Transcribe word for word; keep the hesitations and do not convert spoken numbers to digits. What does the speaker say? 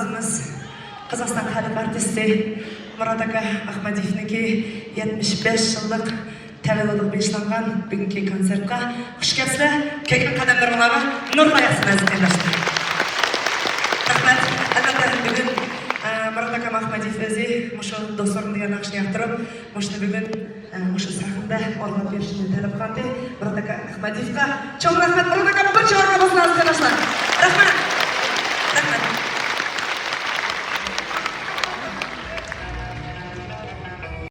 قازاقىستان خەلق ئارتىستى مۇرات ئاكا ئاخمەدىيېۋنىڭكى يەتمىش بەش يىللىق تەۋەللۇدىغا بېغىشلانغان بۈگۈنكى كونسېرتقا خۇش كەپسىلەر. كۆكنىڭ قەدەملىرىڭلارغا نۇرلار ياغسۇن ئەزىز قېرىنداشلار. رەھمەت. ئەلۋەتتە بۈگۈن ئە، مۇرات ئاكام ئاخمەدىيېۋ ئۆزى مۇشۇ دوستلىرىم دېگەن ناخشىنى ياقتۇرۇپ، مۇشۇنى بۈگۈن ئە، مۇشۇ سەھنىدە ئورۇنلاپ بېرىشنى تەلەپ قىلغانتى. مۇرات ئاكا ئاخمەدىيېۋقا چوڭ رەھمەت. مۇرات ئاكام بىر چوڭ ئالقىش بولسۇن ئەزىز قېرىنداشلار. رەھمەت.